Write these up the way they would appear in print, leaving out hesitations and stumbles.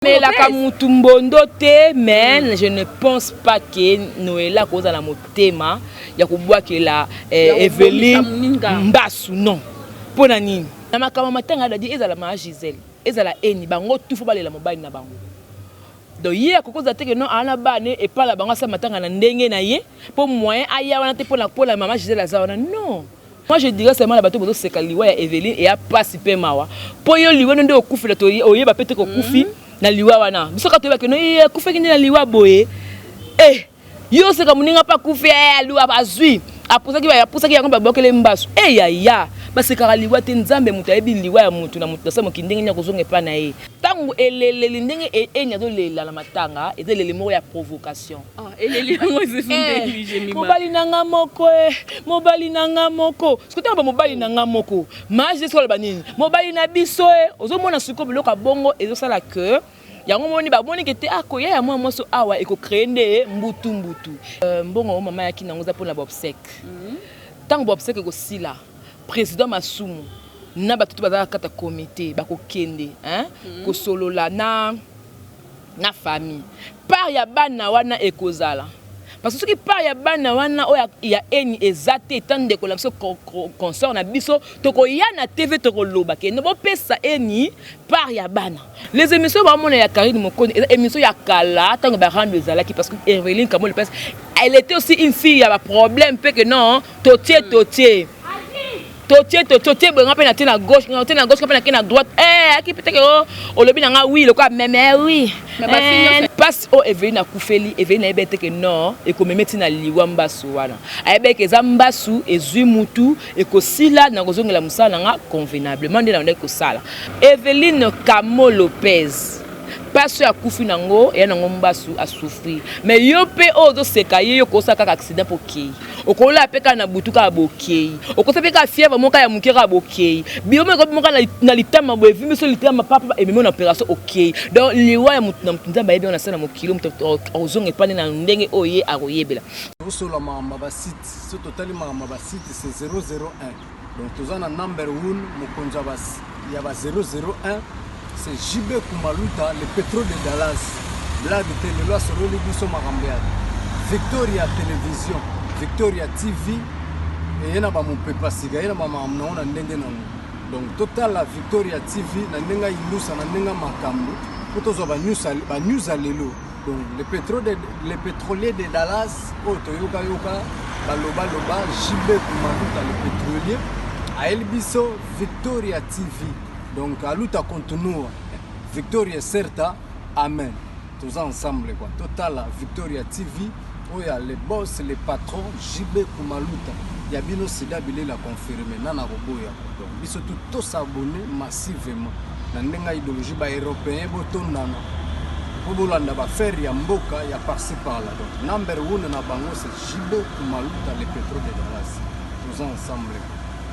Melaka mutu mbondo te, mais je ne pense pas que Noela akozala na motema ya kobwakela Ya Eveline kobomisa moninga. Mbasu, non. Mpo na nini? Na makambo ya matanga ya Dady, ezala Mama Gisèle, ezala Eni, bango tout faut balela mobali na bango. Donc ye akoki kozala te que non, aza na bana epai na bango, asala matanga na ndenge na ye mpo moyen aya wana te mpona Mama Gisèle aza wana, non. Moi, je dirais seulement na bato bozoseka liwa ya Eveline, eya pasi mpe mawa, mpo yo liwa nde okufela, to oyeba pe te kokufi na liwa wana. Biso kaka toyeba ke no ye akufaki nde na liwa boye. Yo oseka moninga mpe akufi, liwa azwi, apusaki yango, babwakele mbasu. Yaya, basekaka liwa te. Nzambe moto ayebi liwa ya motu na motu na sa mokili, ndenge nini akozonga epai na ye. Ntango eleleli ndenge Eni azolela na matanga, eza eleli moko ya provocation. Ah, eleli yango eza ndenge Jemima. Mobali na nga moko, mobali na nga moko. Soki ntango bamobali na nga moko maje, soki aloba nini, mobali na biso ozomona sikoyo biloko ya bongo ezosala ke yango moni bamoni ke te akoya ya mwa mwasi awa ekocréer nde mbutu mbutu. Mbongo oyo mama yaki nango eza mpona baobsèques. Ntango baobsèques ekosila, président Masumu na bato to bazala kati ya comité bakokende, hein, kosolola na famille, part ya bana wana ekozala, parce que soki part ya bana wana oyo ya Eni eza te, eta ndeko na biso, consort na biso, tokoya na TV, tokoloba kende bopesa Eni part ya bana. Les émissions bamona ya Karine Mokonzi eza émission ya kala, ntango barando ezalaki, parce que Eveline Kamoli Prince, elle était aussi une fille ya baproblème mpe ke non, totie totie totie totie boye, nga mpe natie na gauche, nga tie na gauche, nga mpe nake na droite. Aki peut-être o olobi na nga oui lokola meme oui. Mais bafille nyonso- Mpasi oyo Eveline akufeli, Eveline ayebi ete ke non, ekomema ntina liwa. Mbasu wana ayebi eke eza mbasu ezwi mutu, ekosila na kozongela mosala na nga convenablement nde na bandaki kosala. Eveline Camo Lopez, mpasi oyo akufi nango eya nango mbasu, asouffrir. Mais yo mpe oyo ozoseka ye, yo kosala kaka accident mpo okei, okolala mpe kaka na butu kaka bokei, okosa mpe kaka fièvre moko ya moke kaka bokei, bioma ekomi moko na litama boye, evimbi so litama papa, ememi na opération, okei. Donc liwa ya motu na motu, Nzambe ayebi wana se na mokili, moto akozonga epande na ndenge oyo ye akoyebela. Tosola makambo ya basite. So totali makambo ya basite, c'est 001. Donc toza na number 1, mokonzi ya ba 001, c'est JB Kumaluta, le pétrole de Dallas. Blague te, lelo asololi biso makambo ya Victoria Télévision, Victoria TV. Eye na bamopepa sika, ye na bamakambo nango na ndenge nango. Donc totala Victoria TV na ndenge ayindusa, na ndenge makambo, mpo tozwa banews ya lelo. Donc le pétrolier de Dallas oyo toyokayoka balobaloba, JB Kumaluta le pétrolier ayeli biso Victoria TV. Donc aluta continua, victoria certa, amen. Toza ensemble quoi. Totala Victoria TV oyo ya le boss, le patron JB Kumaluta ya bino, sida bilela confirme nana koboya. Donc biso tu tos'abonner massivement na ndenge ya idéologie. Baeuropéen botondana mpo bolanda baaffaire ya mboka ya par-ci par-là. Donc number one na bango, c'est JB Kumaluta le pétrole de Dallas. Toza ensemble,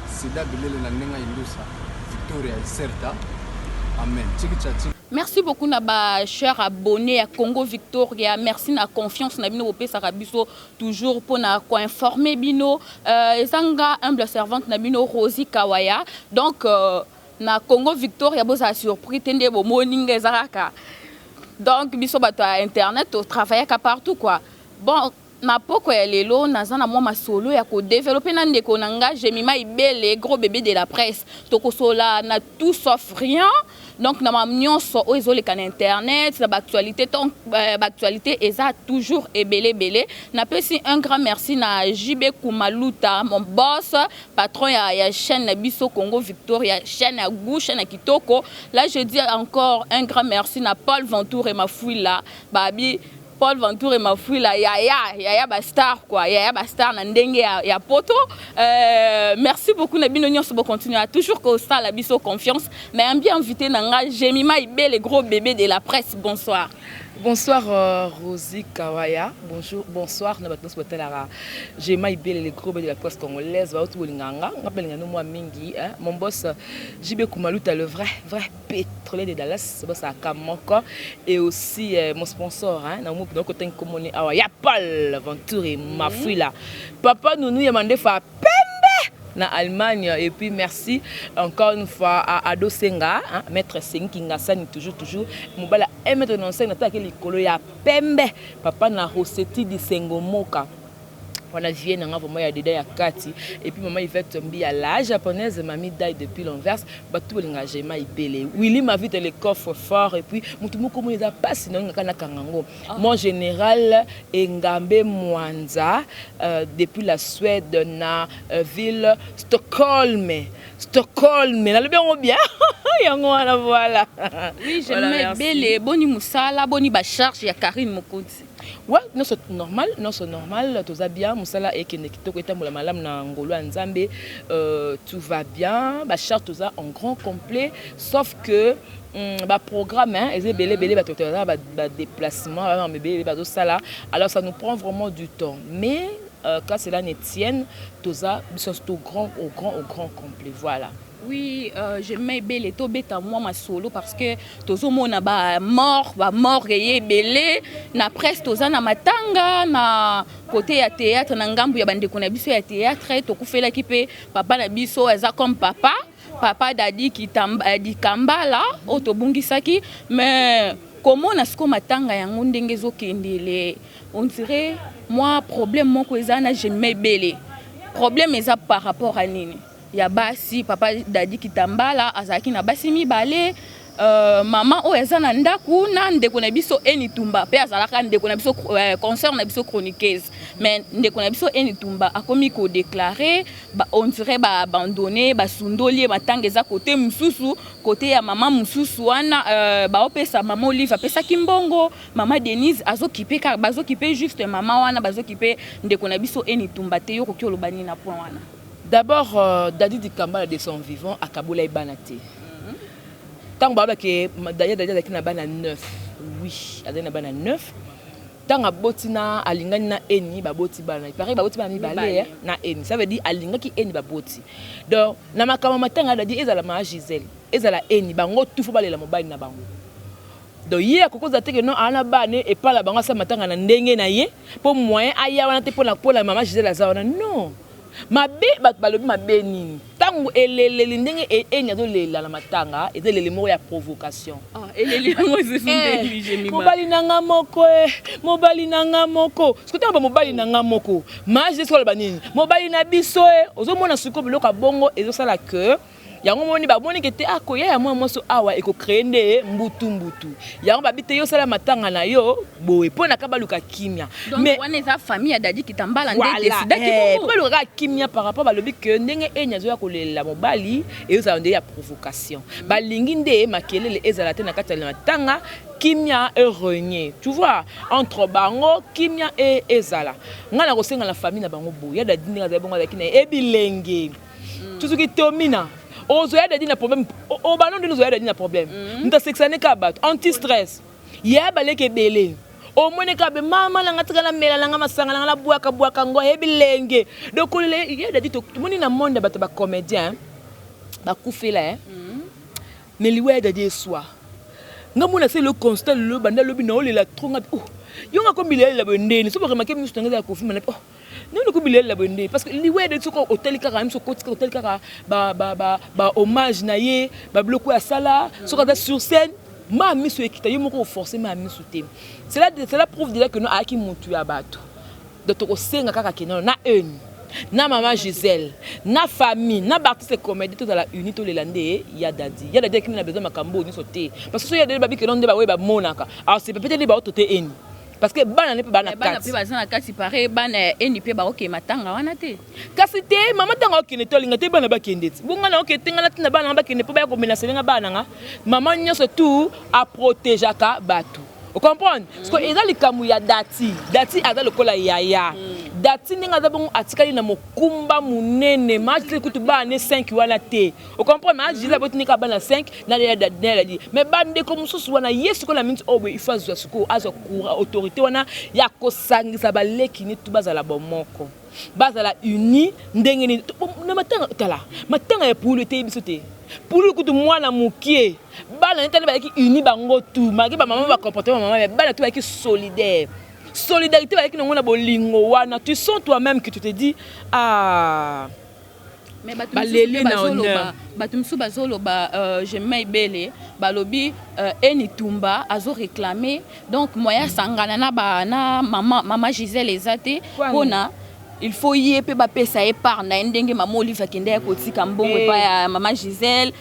sida bilele na ndenge ya indusa, victoria iserta, amen, tiki tiki. Merci beaucoup na ba chers abonnés ya Congo Victoria. Merci na confiance na bino bopesaka biso toujours mpona koinformer bino. Eza nga humble servante na bino, Rosie Kawaya. Donc na Congo Victoria, bozala surpris te nde bomoni nga, eza kaka donc biso bato ya internet, totravaillaka partout quoi. Bon, na poko ya lelo, naza na mwa masolo ya kodévelopper na ndeko na nga Jemima Ibele, gros bébé de la presse. Tokosola na tout sauf rien, donc na makambo nyonso oyo ezoleka na internet, na baactualité. Donc baactualité eza toujours ebele ebele. Napesi un grand merci na JB Kumaluta, mon boss, patron ya chaîne na biso Congo Victoria, chaîne ya goût, chaîne ya kitoko. Là, je dis encore un grand merci na Paul Ventour et Mafuila babi. Paul Ventour et Mafuila, yaya yaya bastar quoi, yaya bastar na ndenge ya poto. Merci beaucoup na bino nyonso, bocontinue à toujours kosala biso confiance. Mais un bien invité na nga, Jemima Ibele, gros bébé de la presse, bonsoir. Bonsoir Rosie Kawaya. Bonjour, bonsoir na bato nyonso botalaka Jema Ibele, le gros bébé de la presse congolaise. Bauti bolinganga nga mpe lingano mwa mingi, hein. Mon boss JB Kumaluta, le vrai vrai pétrolier de Dallas, bosalaka moko, et aussi mon sponsor, hein, na mo kotangi komoni awa ya Paul Venture Mafuila, papa Nunu ya mandefa pembe. na Allemagne. Et puis merci encore une fois à Ado Senga, hein, maître Sengi Kingasani, toujours toujours mobala 1m95 nataki likolo ya pembe, papa na Rossetti di Sengo Moka wana, vie nanga vraiment ya deda ya kati. Et puis mama Yvette Mbi ya la japonaise, mami Dai depuis l'Anvers, bato bolinga Jema Ibele, Willy Mavite le coffre fort. Et puis motu moko moni eza mpasi na ngaka nakanga yango, mon général Engambe Mwanza, depuis la Suède na ville Stockholm. Stockholm, nalobi yango bien, yango wana, voilà. Oui, j'aime ebele. Boni mosala, boni bacharge ya Karine Mokonzi? Ouais, nyonso normal, nyonso normal, toza bien. Mosala ekende kitoko, etambola malamu na ngolo ya Nzambe. Tout va bien, bacharge toza en grand complet, sauf que baprogramme, hein, eza ebele ebele, bato baza badéplacement bamama ebele ebele bazosala, alors ça nous prend vraiment du temps. Mais quand cela ne tienne, toza biso au grand, au grand, au grand complet, voilà. Oui, j'aimais ebele. Tobeta mwa masolo parce que tozomona bamort, bamort eye ebele na presse. Toza na matanga na côté ya théâtre, na ngambu ya bandeko na biso ya théâtre. Tokufelaki mpe papa na biso, aza comme papa, papa Dadi Dikambala, oyo tobungisaki. Mais komona sikoyo matanga yango ndenge ezokendele, on dirait mwa problème moko eza na Jemima Ebele. Problème eza par rapport à nini? Ya basi. Papa Dadi Kitambala azalaki na basi mibale. Mama oyo aza na ndako na ndeko na biso Eni Tumba mpe azalaka ndeko na biso, consœur na biso chroniqueuse. Mais ndeko na biso Eni Tumba akomi kodéclarer ba, on dirait baabandonner, basundoli ye. Matanga eza kote mosusu, kote ya mama mosusu wana. Baopesa mama Olive, apesaki mbongo, mama Denise azokipe kaka, bazokipe juste mama wana, bazokipe ndeko na biso Eni Tumba te. Yo koki oloba nini na point wana? D'abord, Dadi Dikambala, de son vivant, akabola ye bana te. Ntango balobake Dadi azalaki na bana 9, oui, azalaki na bana 9. Ntango aboti na alingani na Eni, baboti bana, pareil, baboti bana mibale na Eni. Ça veut dire alingaki Eni, baboti. Donc na makambo matanga Dadi, ezala maa Gisele, ezala Eni, bango tufu balela mobali na bango. Donc ye akoki kozala te ke non, aa na bana epala bango, asala matanga na ndenge na ye mpo moyen aya wana te mpona mama Gisele aza wana. Non, mabe bato balobi mabe nini? Ntango eleleli ndenge Eni azolela na matanga, eza eleli moko ya provocation. Eleli yango? Mobali na nga moko e, mobali na nga moko. Soki ntango bamobali na nga moko maje, soki aloba nini, mobali na biso e, ozomona sikoyo biloko ya bongo ezosala ke yango moni bamoni ke te akoya ya mwana mwasi awa ekocréer nde mbutu mbutu. Yango babi te, yo osala matanga na yo boye mpo na ka baluka kimia. Mais wana eza famille ya Dadi Kitambala nde décidaki. Mpo baluka kaka kimia par rapport balobi ke ndenge Eni azoya kolela mobali, ezala nde ya provocation. Balingi nde makelele ezala te na kati ya matanga, kimia erégner, tu vois, entre bango, kimia e ezala. Ngai na kosenga na famille na bango boye, ya Dadi ndenge azali bongo, azalaki na ye ebilenge tusuki tomina ozoya Dadi na problème, obano ndenge ozoya Dadi na problème, moto asekisane kaka bato anti stress ye baleki ebele. Omoni kaka be mama nanga, tika namela nanga masanga nanga, nabwaka bwaka ngo ebilenge. Donc kolela ye Dadi, tomoni na monde ya bato bacomédien bakufela, mais liwa ya Dadi eswa nga mona se le constat lelo banda lobi na olela trop. Nga oh, yo nga komilela boye ndeni so boremarquer miso nanga eza ya kofima na oh nini kobilela boye ndeni, parce que liwa ya Dadi, soki otali kaka miso okotika, otali kaka bahommage na ye, babiloko oyo asala, soki aza sur scène, ma miso ekita ye moko, oforce ma miso te. Cela prouve déjà que no ayaki motu ya bato. Donc tokosenga kaka ke nono na Eni na mama Gisèle na famille na baartiste comédie tozala uni, tolela nde ya Dadi. Ya Dadi akimi na besoin makambo oyo nyonso te, parce que so ya Dadi babike no nde baoyo bamonaka, alors c'est peut-être nde baoto te Eni, parce que bana ne mpe bana Bana mpe baza na kati pare, bana ya Eni mpe baokema tanga wana te. Kasi te, mama, ntango akende te, alinga te bana bakende ti bonga na okende te. Nga natina bana nga bakende mpo baya komenacer nga bana nga. Mama nyonso tu aprotégeaka bato, ocomprendre? Parce que eza likambo ya Dati. Dati aza lokola yaya. Dati ndenge aza bongo, atikali na mokumba monene. Maatili kutu bana ne 5 wana te, ocomprendre? Ma Gisele abotini kaka bana 5 na Dadi, mais bandeko mosusu wana, ye sikoyo na miniti oyo boye, il faut azwa sikoyo, azwa autorité wana ya kosangisa baleki ne tu, bazala bomoko, bazala uni. Ndenge nini na matanga? Tala matanga ya Pulu, eteyi biso te. Pulu kutu mwana mokie, bana netani bazalaki uni bango tu, malgré bamama bacomportement mama, mais bana tu bazalaki solidaire, solidarité bazalaki nango na bolingo wana. Tu sens toi-même que tu te dis ah. Baleli na honneur. Bato mosusu bazoloba, Jemima Ebele balobi Eni Tumba azoréclame, donc moyen asangana na mama Gisele eza te, mpona il faut ye mpe bapesa ye part na ye, ndenge mama Olive akende ya kotika mbongo epai ya mama Gisele,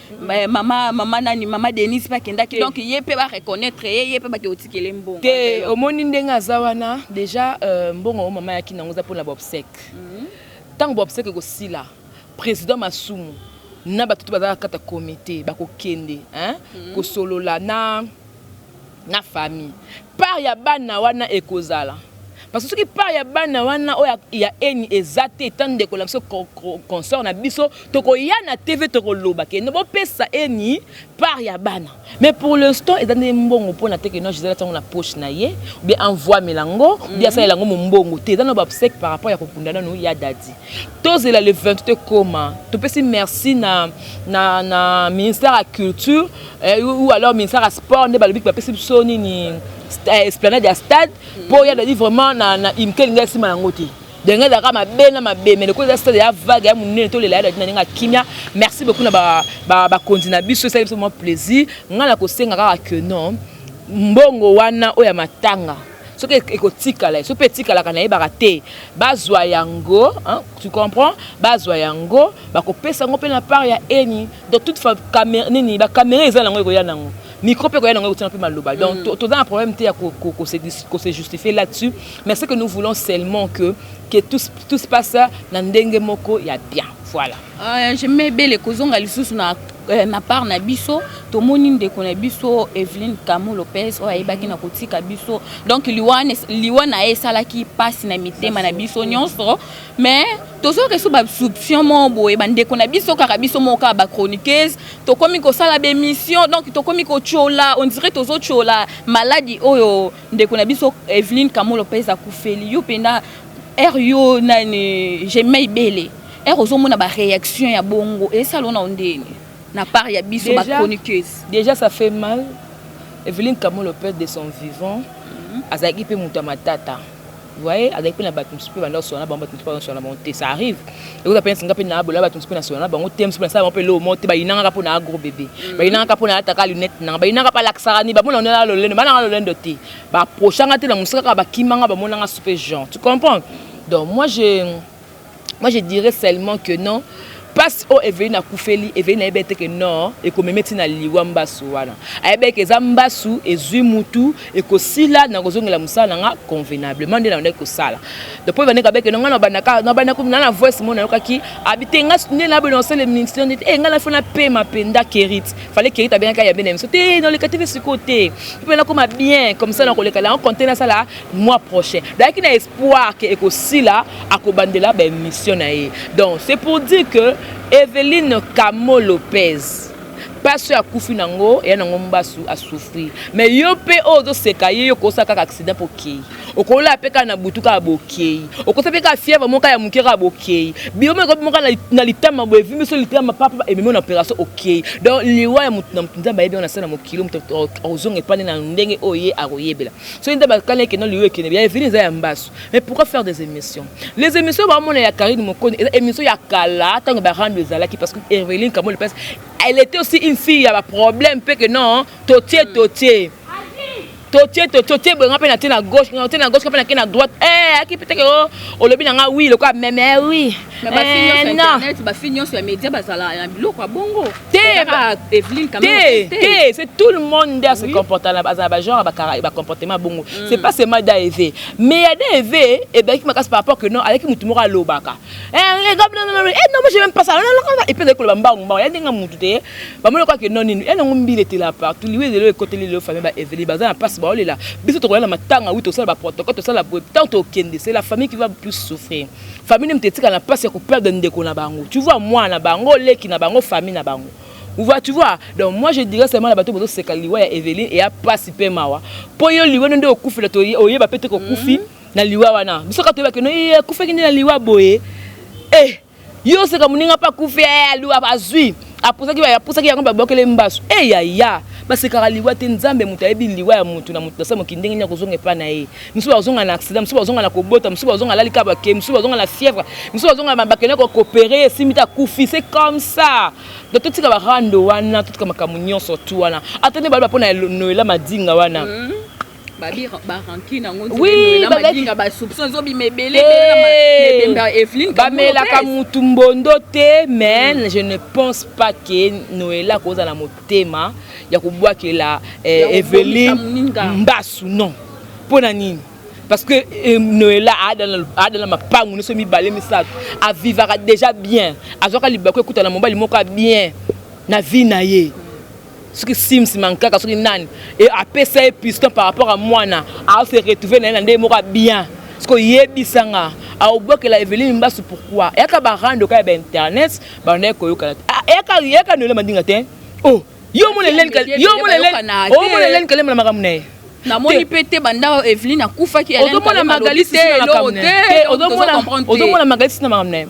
mama nani, mama Denise mpe akendaki, donc ye mpe bareconnaître ye, ye mpe bake kotikele mbongo. Te, omoni ndenge aza wana déjà, mbongo oyo mama ayaki nango eza mpona baobsèques. Ntango baobsèques ekosila, président Masumu na bato to bazalaka kata comité bakokende kosolola na famille. Part ya bana wana ekozala, parce que soki part ya bana wana oyo ya Eni eza te, eta ndeko na biso, consort na biso, tokoya na TV, tokoloba kende bopesa Eni part ya bana. Mais pour l'instant eza nde mbongo mpona te ke non, Gisele atiango na poche na ye, ou bien envoimela yango, ou bien asalela yango mombongo te. Eza na baobsèques par rapport ya kokunda nanu ya Dadi. Tozela le 28 ekoma. Topesi merci na ministère ya Culture ou alors ministère ya Sport, nde balobi bapesi biso nini, esplanade ya stade, mpo ya Dadi vraiment na imke elingi esima yango te, ndenge ezalaka mabe na mabe. Mais lokola eza stade ya vague ya monene, tolela ya Dadi na ndenge ya kimia. Merci beaucoup na bakonzi na biso, esali biso mwa plaisir. Ngai na kosenga kaka ke non, mbongo wana oyo ya matanga, soki ekotikala, soki mpe etikalaka, nayebaka te, bazwa yango, tu comprends, bazwa yango, bakopesa yango mpe na part ya Eni. Donc toute nini, bacaméra eza nango, ekoya nango, micro mpe ekoya nango, ekotina mpe maloba. Donc toza na problème te ya kose justifier là-dessus, mais ce que nous voulons seulement, que tout se passe na ndenge moko ya bien, voilà. Je mets ebele kozonga lisusu na part na biso. Tomoni ndeko na biso Eveline Camo Lopez oyo ayebaki na kotika biso, donc liwa na ye esalaki mpasi na mitema na biso nyonso. Mais tozoyoka so basoupçon moko boye, bandeko na biso kaka, biso moko kaka bachroniqueuse, tokomi kosala bémission, donc tokomi kotiola, on dirait tozotiola maladi oyo ndeko na biso Eveline Camo Lopez akufeli. Yo mpenza ere yo nani, Jemima Ibele, ere ozomona baréaction ya bongo, esala ona ndeni na part ya biso bachroniqueuse? Déjà ça fait mal. Evelyne Camo Lopez, de son vivant, azalaki mpe moto ya matata. Voyez, azalaki mpe na bato mosusu mpe banda kosolola na bango, bato mosusu mpe basolola na bango te. Ça arrive, ekoza mpe nsinga mpe na bola, bato mosusu mpe nasolola na bango te, mosusu mpe nasala bango mpe eloko moko te. Bayinangaka mpo na gros bébé, bayinangaka mpo na alataka lunette nanga, bayinanga mpe alakisaka nini, bamona na lolendo, bananga lolendo te, baapprochanga te na mosika, kaka bakimanga, bamonanga super genre, tu comprends. Donc moi je dirais seulement que non, mpasi oyo Eveline akufeli, Eveline ayebi ete ke non, ekomema ntina liwa. Mbasu wana ayebi eke eza mbasu ezwi mutu, ekosila na kozongela mosala na nga convenablement nde na bandaki kosala. Donc po ebandeki abeke no, nga nabandaka na voice mo nayokaki abi te, nga nde naboye nasala émission nde te, nga na fo napema mpenza. Kerit fallait, Kerit abengaki, ayambe na émission te, noleka te mpe sikoyo te, mpe nakoma bien comme ça, nakoleka yango compte nasala mois prochain. Dayaki na espoir ke ekosila, akobandela baémission na ye. Donc c'est pour dire que Eveline Camo Lopez, mpasi oyo akufi nango, eya nango mbasu, asouffrir. Mais yo mpe oyo ozoseka ye, yo kosala kaka accident mpo okei, okolala mpe kaka na butu kaka bokei, okosa mpe kaka fièvre moko ya moke kaka bokei, biomo moko na litama boye evimi so litama papa, ememi na opération, okei. Donc liwa ya motu na motu, Nzambe ayebi wana, asala mokili, moto akozonga epande na ndenge oyo ye akoyebela. Soki nde bakani ekende, liwa ekende ya Eveline eza ya mbasu. Mais pourquoi faire des émissions? Les émissions bamona ya Karine Mokoni eza émission ya kala, ntango barando ezalaki, parce que Eveline Camo Lopez, elle était aussi une fille ya baproblème mpe ke non, totie totie totie totie boye, nga mpe natie na gauche, natie na gauche, mpe nake na droite, aki peut-être olobi na nga oui lokola meme oui. Non, bafille nyonso ya média bazala na biloko ya bongo. Te te, c'est tout le monde nde ase comporte, azala bagenre bacomportement bongo. C'est pas seulement daeve, mais ya daeve ebaki makasi par rapport que non, alaki mutu moko alobaka: "Non, moi je même pas ça." Et puis azali koloba mbangu mbangu ya ndenge mutu te, bamoni kaka non, nini ya nango, mbila etela partout. Liwa ezelo ekoteli lelo, famille baeveli baza na mpasi, baolela. Biso tokoya na matanga, wi, tosala baprotocole, tosala boye. Tant tokende, c'est la famille qui va plus souffrir. Famille nde moto etikala na mpasi ya koperdre ndeko na bango, tu vois, mwana na bango, leki na bango, famille na bango. Tu vois. Donc moi je dirais seulement na bato bozoseka liwa ya Eveline, eya mpasi mpe mawa, mpo yo liwa nde okufela, oyeba mpe te kokufi na liwa wana. Biso kaka toyeba keno akufaki nde na liwa boye. Eh, yo oseka moninga mpe akufi, aliwa azwi, apusaki, apusaki yango, babokele mbasu. E yaya, Basekaka liwa te. Nzambe moto ayebi liwa ya motu na motu nasa mokili, ndenge nini akozonga epai na ye. Mosusu bazonga na accident, mosusu bazonga na kobota, mosusu bazonga alali kaka bake, mosusu bazonga na fièvre, mosusu bazonga bakende kokopere, esimbi te, akufi. C'est comme ça. Donc totika barando wana, totika makambo nyonso tu wana. Ata nde baloba mpona Noela Madinga wana. Babi barancune yango. Oui, Madinga, basoupçon ezobima ebele ebele na Evelyne. Bamelaka mutu mbondo te, mais je ne pense pas que Noela akozala na motema ya kobwakela Ya kobomisa Eveline moninga. mbasu. Non, mpo na nini? Parce que Noela aadana mapangu nyonso mibale, misato, avivaka déjà bien, azwaka libaku ekutana mobali moko ya bien na vie na ye, soki Sims Mankaka, soki nani, e apesa ye piston par rapport à mwana, ase retrouve na ye na ndenge moko ya bien. Soki oyebisanga aobwakela Eveline mbasu, pourquoi? Eyaka barando kaka ya bainternet, bandaki koyokana te. Ah, eyaka Noela Mandinga te. Oh, yo mona Elene Kalema na makambo na ye. Namoni mpe te banda Eveline akufaki. Ozomona Magalisi na makambo na ye, ozomona Magalisi na makambo na ye.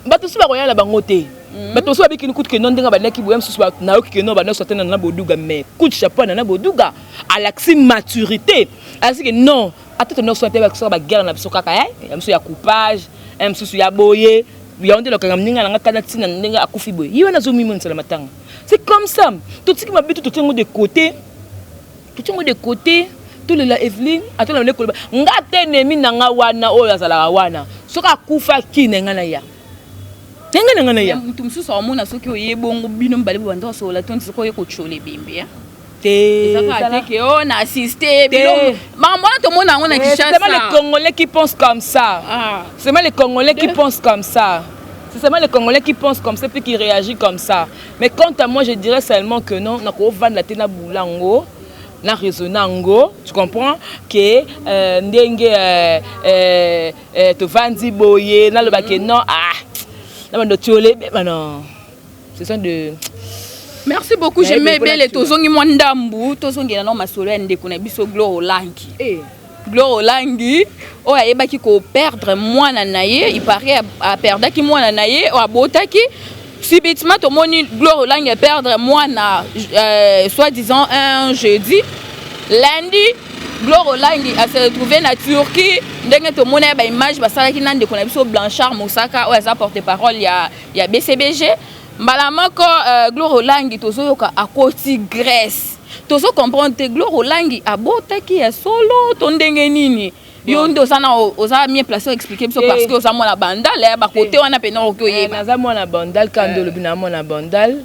Bato mosusu bakoyala bango te. Bato mosusu babikini kutu keno ndenge bandaki boya. Mosusu nayoki keno banda te na Boduga, mais coup de chapeau na Boduga, alakisi maturité, alakisi ke non, ata tonyonso te bakisaka baguerre na biso kaka ya mosusu ya coupage, ya mosusu ya boye. Yango nde lokanga ndenge nanga kanda ntina ndenge akufi boye, ye wana azomimonisa na matanga. C'est comme ça. Totiki mabe to totiango de côté, totiango de côté. Tolela Eveline, ata na koloba nga te, ennemi na nga wana oyo azalaka wana, soki akufaki na nga na ya ndenge na nga na ya. Motu mosusu amona soki oye bongo, bino mibale bobanda kosokola to soki oye kotyola ebembe. Te. Ezaka te ke o na assiste makambo wana, tomona yango na Kinshasa. C'est seulement les Congolais qui pensent comme ça. Ah. C'est seulement les Congolais qui pensent comme ça. C'est seulement les Congolais qui pensent comme ça puis qui réagissent comme ça. Mais quant à moi, je dirais seulement que non, nakovanda te na bulango na raisonne yango, tu comprends que ndenge tovandi boye, naloba ke non, ah, na bando tiole beba, non, ce sont de Merci beaucoup. J'aime ebele. Tozongi mwa ndambu, tozongela na masolo ya ndeko na biso Glore Olangi. Glore Olangi oyo ayebaki koperdre mwana na ye, il paraît aperdaki mwana na ye oyo abotaki. Subitement tomoni Glore Olangi aperdre mwana, soi-disant un jeudi. Lundi Glore Olangi ase retrouvé na Turquie, ndenge tomoni ya baimage basalaki na ndeko na biso Blanchard Mosaka oyo aza porte parole ya BCBG. Mbala moko Glore Olangi tozoyoka akoti Grèce. Tozocomprendre te, Glore Olangi abotaki ya solo to ndenge nini? Yo nde oza na oza mieux placé expliquer biso, parce que oza mwana Bandal ya bakote wana pena, okoki oyeba. Naza mwana Bandal kaka nde olobi, na mwana Bandal,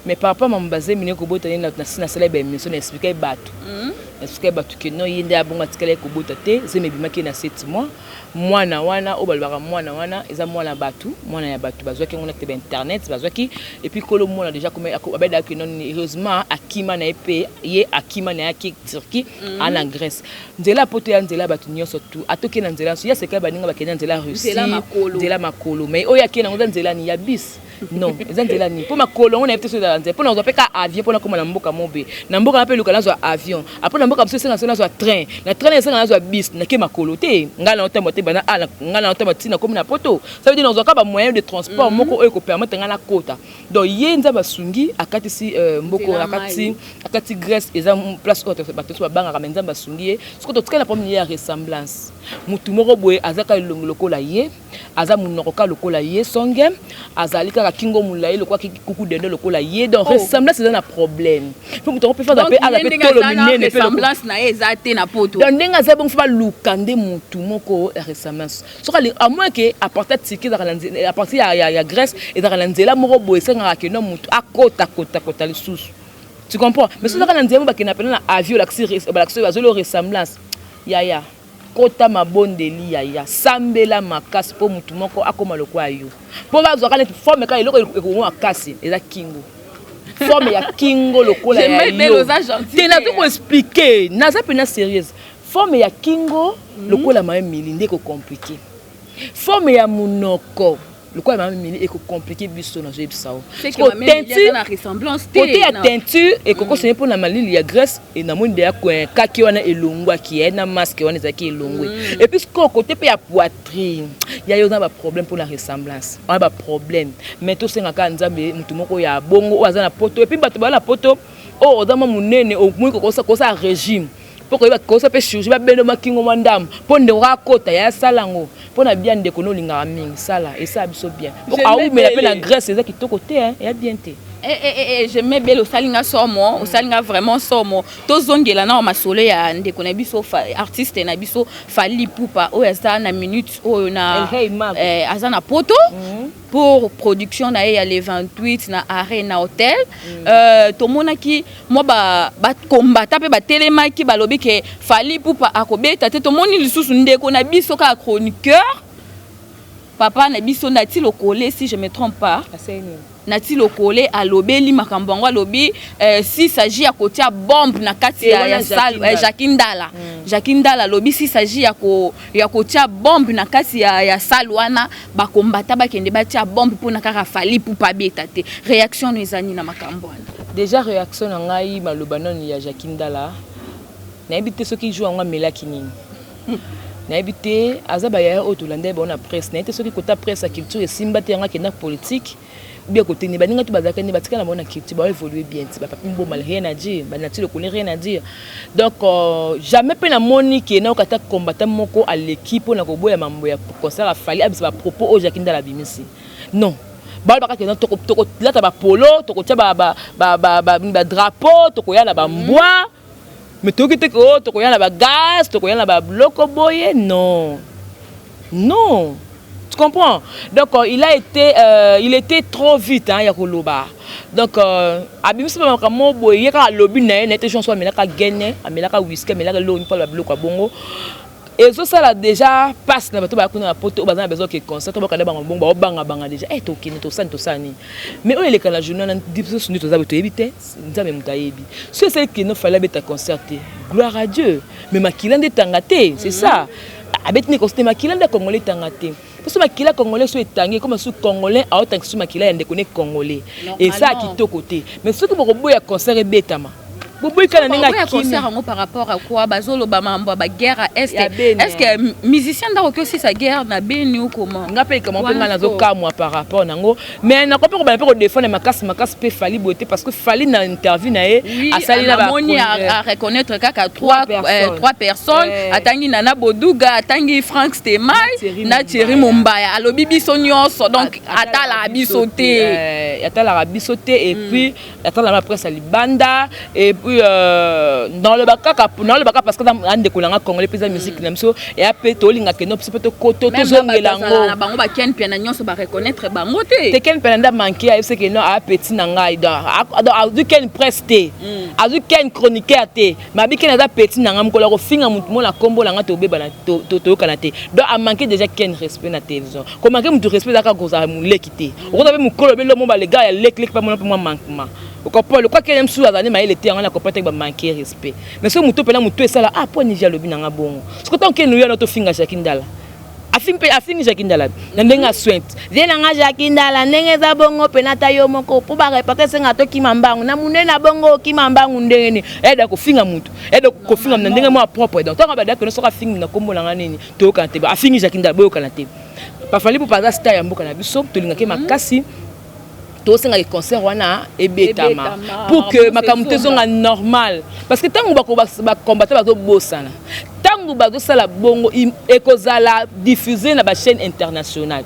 mais par rapport mama bazemi ne kobota ye, nasi nasala baémission na expliquer bato, expliquer bato ke non, ye nde abongo atikala ye kobota te. Zemi ebimaki na 7 mois. Mwana wana oyo balobaka, mwana wana eza mwana bato, mwana ya bato bazwaki yango na te bainternet bazwaki. Et puis kolo mwana déjà abedaki non, heureusement akima na ye mpe, ye akima na ye, aki Turquie, ana Grèce. Nzela poto ya nzela ya bato nyonso tu, atoki na nzela nyonso ya seka. Baninga bakende na nzela ya Russie, nzela makolo, mais oyo akende yango eza nzela ni ya bis, non, eza nzela nini? Mpo makolo yango nayebi te so ezala nzela. Mpo nazwa mpe ka avion mpo nakóma na mboka mobe, na mboka na mpe luka nazwa avion apres, na mboka mosusu esenga so nazwa train, na train esenga nazwa bis. Nake makolo te, ngai na otambola te banda a ngai na otambola ntina komi na poto. Ça veut dire nazwa ka bamoyen de transport moko oyo ekopermettre ngai nakota. Donc ye Nzambe asungi, akatisi mboko, akati Grèce. Eza place oyo bato nyonso babangaka, mais Nzambe asungi ye. Soki totikali na problème ye ya ressemblance, motu moko boye aza kaka elongi lokola ye, aza monoko kaka lokola ye, songe azali kaka kingo molai lokola kuku dende lokola ye. Donc ressemblance eza na problème. Fo moto yango mpe faza mpe aza mpe tolo minene. Ressemblance na ye eza te na poto. Donc ndenge aza bongo, fo baluka nde motu moko ya ressemblance. Soki à moins que à partir ya Turquie ezalaka na, à partir ya Grèce ezalaka na nzela moko boye esengaka ke no motu akota kota kota lisusu, tu comprends? Mais soki ezalaka na nzela mo bakenda pena na avion, balakisi bazoli ressemblance. Yaya, kota mabondeli, yaya, sambela makasi mpo motu moko akóma lokola yo, mpo bazwaka neti forme kaka. Eloko ekongo makasi eza kingo, forme ya kingo lokola ya yo te. Nazo koexpliquer, naza mpena sérieuse. Forme ya kingo lokola mama Emili nde ekocompliquer. Forme ya monoko lokola mama Emili ekocompliquer biso. Nazoyebisa o côté ya teinture ekokosene mpona malili ya Grèce. Namoni deya kaki wana elongwaki ye na masque wana ezalaki elongwe. Et puis sikoyo côté mpe ya poitrine ya yo, oza na baproblème mpona ressemblance wana, baproblème. Mais tosengaka Nzambe motu moko ya bongo oyo aza na poto. Et puis bato baa na poto. Oyo oza mwa monene, omoni kosala régime mpo koyeba kosa mpe chirurgie, babenda makingo mwa ndambo mpo ndeko kaka kota ya sala yango mpo na bia. Ndeko no olingaka mingi, sala, esala biso bien. Aumela mpe na Grèce, eza kitoko te, eya bien te. Je mets bele, osalinga somo, osalinga vraiment somo. Tozongela na masolo ya ndeko na biso, artiste na biso Fally Ipupa, oyo aza na minute oyo na aza na Poto pour production na ye ya le 28 na Arena Hotel. Tomonaki mwa bakombata mpe batelemaki, balobi ke Fally Ipupa akobeta te. Tomoni lisusu ndeko na biso kaka chroniqueur, papa na biso Nati Lokole, si je me trompe pas, Nati Lokole alobeli makambo yango. Alobi si s'agit ya kotia bombe na kati ya salle, Jacques Ndala, Jacques Ndala alobi si s'agit ya kotia bombe na kati ya salle wana, bakombata bakende batia bombe mpona kaka Fally Ipupa abeta te. Réaction no eza nini na makambo wana? Déjà, réaction na ngai, maloba nani ya Jacques Ndala, nayebi te soki jour yango amelaki nini, nayebi te. Aza bayaya oyo tolanda ye bango na presse, nayebi te soki kota presse ya culture esimba te, yango akenda politique ou bien koteni. Baninga to bazalaka nde batika na bango na culture, baévolue bien ti bapapi mboma, rien à dire, banati Lokole, rien à dire. Donc jamais mpe namoni ke nayoka ata combattant moko aleki mpona koboya mambo ya concert a Fally, abisa bapropos oyo Jacques Ndala abimisi. Non, balobaka ke tokolata bapolo, tokotia badrapeau, tokoya na bambwa, mais toyoki te ke o tokoya na bagaz, tokoya na babiloko boye. Non, non, tu comprends? Donc il était trop vite, hein, ya koloba. Donc abimisi makambo boye, ye kaka alobi na ye na ye te. Chanson, amelaka gene, amelaka whisky, amelaka eloko mpo babiloko ya bongo ezosala déjà passe na bato baya kuna na Poto oyo baza na besoin ke concert to bakanda bango bongo, baobangabanga déjà e tokende, tosani, tosala nini. Mais oyo eleka na journal na biso nde toza boye, toyebi te, Nzambe moto ayebi. So esali kende, Fally abeta concert te, gloire à Dieu, mais makila nde etanga te. C'est ça, abeti nde concert te, makila nde congolais etanga te. Mposo makila congolais so etangi, comme su congolais aotangisa su makila ya ndeko ne congolais, esala kitoko te. Mais soki bokoboya concert ebetama, boboyika na ndenge akimi concert yango par rapport à quoi? Bazoloba mambo ya baguerre à Est. Est ce que musicien ndako oki osisa guerre na Beni ou comment? Nga mpe likambo mpe ngai nazokamwa par rapport nango, mais nako mpe kobana mpe kodefendre makasi makasi mpe Fally boye te, parce que Fally na interview na ye asali na namoni a reconnaître kaka trois personnes. Atangi Nana Boduga, atangi Frank Stemay na Thierry Mombaya. Alobi biso nyonso, donc atalaka biso te. Atalaka biso te, et puis atalaka presse ya libanda. Et puis naloba kaka, naloba kaka parce que andeko nanga congolais mpe eza musique na biso, eya mpe tolinga kende biso mpe tozongela yango. Bango baken mpe na nyonso bareconnaître bango te. Te, ken mpe na nde manke ayebisi ke non, apeti na ngai. Donc azwi ken presse te, azwi ken chroniqueur te, mais abi ken aza petit na ngai. Mokolo ya kofinga motu mo na nkombo na ngai, tobebana, toyokana te. Donc amanke déjà ken respect na télévision. Komanke motu respect ezaka kozala moleki te, okoza mpe mokolo belo mo balega ya lekileki mpe mona mpe mwa manquement. Okopo lokwa kene mosusu azali mayele te, yango na kopa te, bamanke respect. Mais soki motu mpena motu esala, ah, mpo niji alobi nanga bongo, soki ntango kene oyo wana tofinga Jacques Ndala, afingi mpe afingi Jacques Ndala na ndenge aswinte vie nanga. Jacques Ndala, ndenge eza bongo mpena, ata yo moko mpo bareporter esenga tokima mbangu na monene bongo, okima mbangu ndenge nini? Eda kofinga mutu, eda kofinga na ndenge moko propre. Donc ntango badakeno, soki afingi na nkombo nanga nini, toyokana te. Afingi Jacques Ndala, boyokana te. Fally mpo aza star ya mboka na biso, tolingaki makasi, tosengaki concert wana ebetama pour que makambo te ezonga normal, parce que ntango bacombattant bazobosana, ntango bazosala bongo, ekozala diffusé na bachaîne internationale,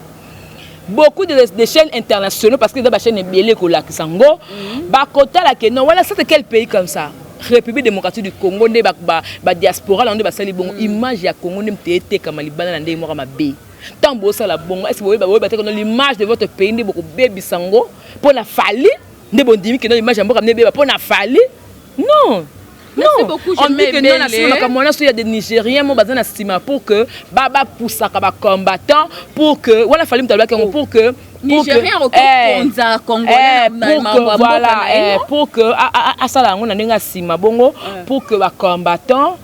beaucoup de chaînes internationaux, parce que eza bachaîne ebele ekolakisa yango. Bakotala ke non, wana ça c'est quel pays comme ça? République démocratique du Congo nde badiaspora na nde basali bongo, image ya Congo nde moto etekama libanda na ndenge moko mabe. Ntango bosala bongo, est ce boyeba te kono l'image de votre pays nde bokobebisa yango mpo na Fally? Nde bondimi keno image ya mboka nde ebeba mpo na Fally? Non. Merci beaucoup. On dit que non, na nsima makambo wana so ya des Nigériens mo baza na nsima pour que bapusaka bacombattant, pour que wana Fally moto alobaki yango pour que Nigérien okokonza congolais? Pour que voilà, pour que asala yango na ndenge ya nsima bongo, pour que bacombattant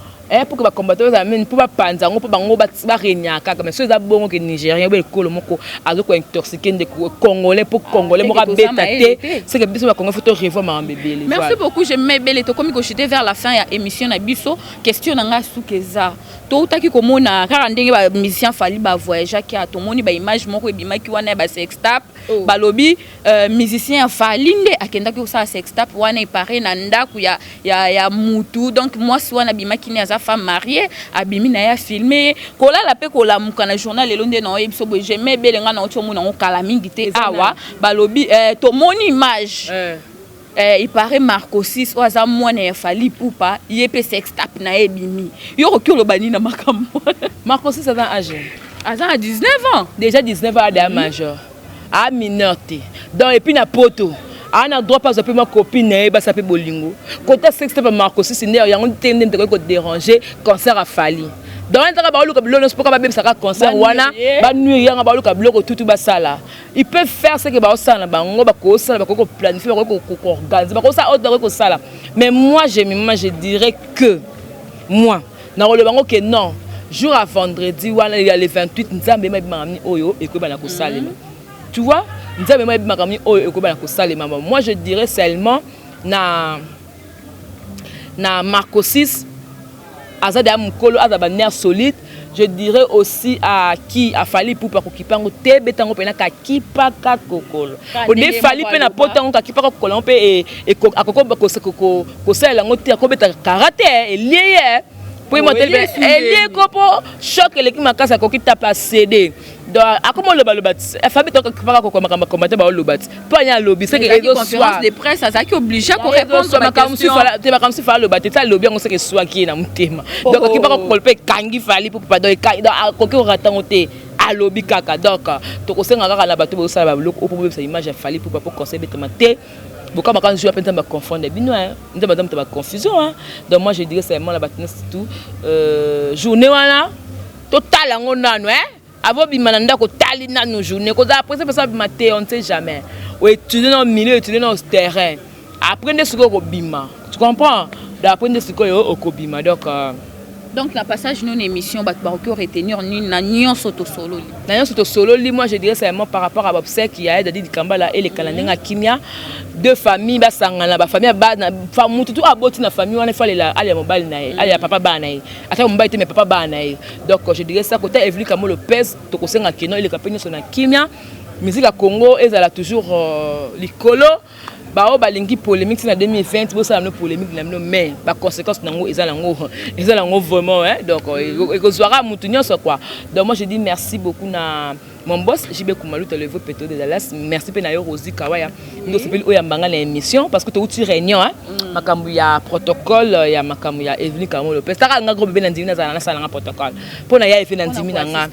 Pour que bacombattant bazala meni mpo bapanza yango, mpo bango baregnaka kaka. Mais so eza bongo ke Nigérien oyo ekolo moko aza kointoxiquer ndeko Congolais, mpo Congolais moko abeta te, c'est que biso Bacongolais faut to revoir makambo ebele. Merci beaucoup. Jemima Ebele, tokomi kochuter vers la fin ya émission na biso. Question na ngai suki eza: toutaki komona kaka ndenge bamusicien Fally bavoyageaki, a tomoni baimage moko ebimaki wana ya basextape. Balobi musicien ya Fally nde akendaki kosala sextape wana, epare na ndako ya mutu. Donc mwasi wana abimaki ne aza femme mariée, abimi na ye, afilmer ye kolala mpe kolamuka na journal. Lelo nde na oyebi so boye, Jemima Ebele, ngai na oti omona yango kala mingi te. Awa balobi tomoni image, il paraît Marco 6 oyo aza mwana ya Fally Ipupa, ye mpe sextape na ye ebimi. Yo okoki oloba nini na makambo? Marco 6 aza âge? Aza na 19 ans. Déjà 19 ans, aza majeur, a mineur te. Donc et puis na poto aa na droit mpe azwa mpe mwa copine na ye, basa mpe bolingo. Kota sextape Marco 6 nde yango te nde ndekoki kodéranger concert a Fally. Donc wana baoluka biloko nyonso mpoka babebisaka concert wana, banuire yanga, baoluka biloko tutu basala. Ils peuvent faire ce que baosala na bango, bakosala, bakoki koplanifier, bakoki koorganiser, bakosala oyo bakoki kosala. Mais moi, je dirais que moi nakoloba bango ke non, jour à vendredi wana ya le 28, Nzambe ema ebimaka nini oyo ekoyeba na kosalema. Tu vois, Nzambe ema ebimaka nini oyo ekoyeba na kosalema. Moi, je dirais seulement na Marco 6, aza deya mokolo, aza banerf solide. Je dirais aussi à qui? A Fally Ipupa, kokipa yango te, beta yango mpena kakipaka kokolo ode Fally mpe na poto yango kakipaka kokolo yango mpe akoki kosalela yango te, akobeta kara te, elie ye po ye motele elie ko mpo choc eleki makasi, akoki tapa cd. Donc akoma olobaloba ti Fabi tokakipaka kokolo, makambo akoma te, baoloba ti mpo anya alobi. Conférence de presse, azalaki obligé korépondre. Makambo mosusu aloba te, ti alobi yango seke eswaki ye na motema. Donc akipaka kokolo mpe ekangi Fally mpo pardon, akoki korata yango te, alobi kaka. Donc tokosenga kaka na bato bozosala babiloko oyo mpo bobebisa image ya Fally mpo conseil ebetama te. Bokamaka nzua mpe Nzambe aconfondre bino, Nzambe aza moto ya baconfusion. Donc moi, je dirais seulement na bato nyonso tout, journée wana totala yango nano avant bima na ndako. Otali nano journée, kozala presse mpenza bima te, on ne sait jamais. Oétudie na milieu, étudie na terrain, après nde sikoyo okobima, tu comprends? Donc après nde sikoyo okobima. Donc Donc na passage no na émission, bato bakoki retenir nini na nyonso tosololi? Na nyonso tosololi, moi, je dirais seulement par rapport à baobsèques ya Dadi Dikambala, elekala ndenge ya kimia, deux familles basangana, bafamille bana, mutu tu aboti na famille wana, ifo alela, alela mobali na ye, alela papa bana na ye, ata mobali te, mais papa bana na ye. Donc je dirais ça. Kota Evely Kamo Lopez, tokosenga keno eleka mpe nyonso na kimia. Musique ya Congo ezala toujours likolo. Bao balingi polémique na 2020, bosala bino polémique na bino, mais baconséquence nango eza nango vraiment, hein? Donc ekozwaka mutu nyonso quoi. Donc moi, je dis merci beaucoup na mon boss JB Kumaluta, le vrai pétrole de Dallas. Merci mpe na yo, Rosi Kawaya, nde osepeli oyo yambanga na émission, parce que touti réunion, hein? Makambo ya protocole ya makambo ya Evely Kamo Lopez, taka nga gros bébé na ndimi nazala nasalanga protocole mpo na ya efe na ndimi na nga,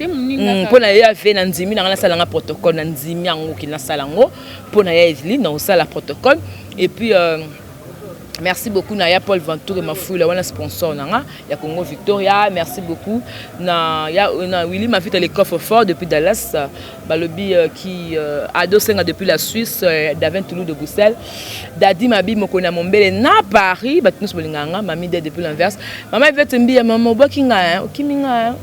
mpo na ya efe na ndimi na nga nasalanga protocole na ndimi yango ki nasala yango mpo na ya Evely na kosala protocole. Et puis merci beaucoup na ya Paul Ventour Mafula wana, sponsor nanga ya Congo Victoria. Merci beaucoup na ya na Willy Mavita, le coffre fort depuis Dallas, balobi qui Ado Senga depuis la Suisse, Davin Toulouse de Bruxelles, Dadi Mabi Mokona Mombele na Paris, bato nyonso bolinganga, Mami De depuis l'Anvers, Mama Yvette Mbia, mama obwaki nga, okimi nga,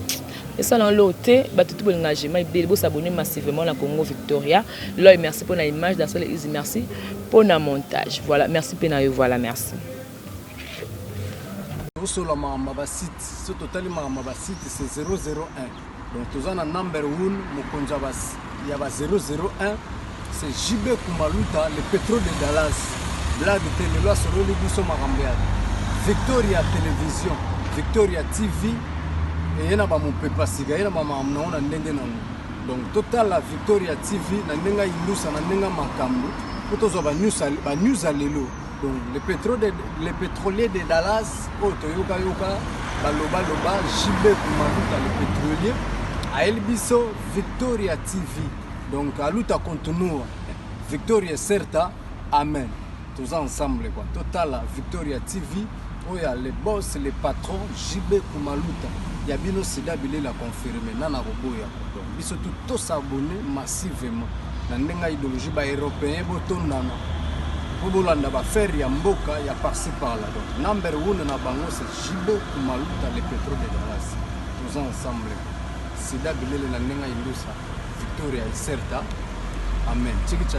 esala lo te. Bato tu bolinga Jema Ebele, bosabonner massivement na Congo Victoria. Loy, merci mpona image dans Easy, merci mpona montage. Voilà, merci mpe na yo. Voilà, merci. Tosola makambo ya basite. So totali makambo ya basite, c'est 001. Donc toza na number 1, mokonzi ya ba 001, c'est JB Kumaluta, le pétrole de Dallas. Blague te, lelo asololi biso makambo ya Victoria Télévision, Victoria TV eye na bamopepa sika, ye na bamakambo nango na ndenge nango. Donc totala Victoria TV na ndenge ayindusa, na ndenge makambo mpo tozwa banews ya lelo. Donc le pétrolier de Dallas oyo toyokayoka balobaloba, JB Kumaluta le pétrolier ayeli biso Victoria TV. Donc aluta continua, victoria certa, amen. Toza ensemble quoi. Totala Victoria TV oyo ya le boss, le patron JB Kumaluta ya bino, sida bilela confirme nana koboya. Donc biso tu tosabonner massivement na ndenge ya idéologie. Baeuropéen botondana. Mpo bolanda baaffaire ya mboka ya par-ci par-là. Donc number one na bango, c'est JB Kumaluta, le pétrole de Dallas. Toza ensemble, sida bilele na ndenge ya indusa Victoria Iserta. Amen. Chiki cha.